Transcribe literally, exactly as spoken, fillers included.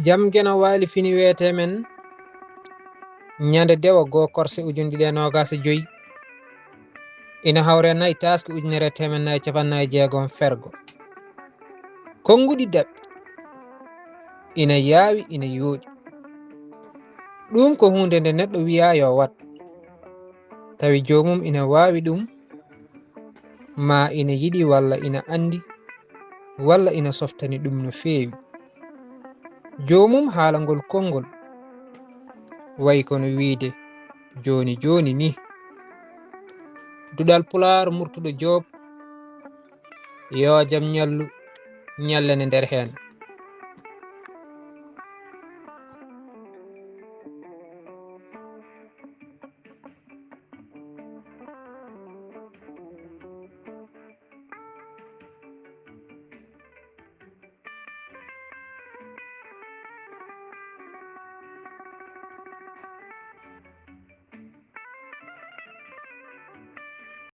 Jam Geno Waali fini weete men ñande dewa goo korse ujunɗiɗi e noogaas e joy, ina hawre nayi taaske ujunere e teemen nayi e capanɗe nayi e jeegom fergo. Konnguɗi daɓɓi, ina yaawi, ina yooɗi. Ɗum ko huunde nde neɗɗo wiyaa yo wat, tawi joomum ina waawi ɗum, maa ina yiɗi walla ina anndi walla ina softani ɗum no feewi. Joomum haalangol konngol wayi kono wiyde jooni jooni ni. Duɗal Pulaar Murtuɗo Joob, yo jam ñallu ñallane nder heen.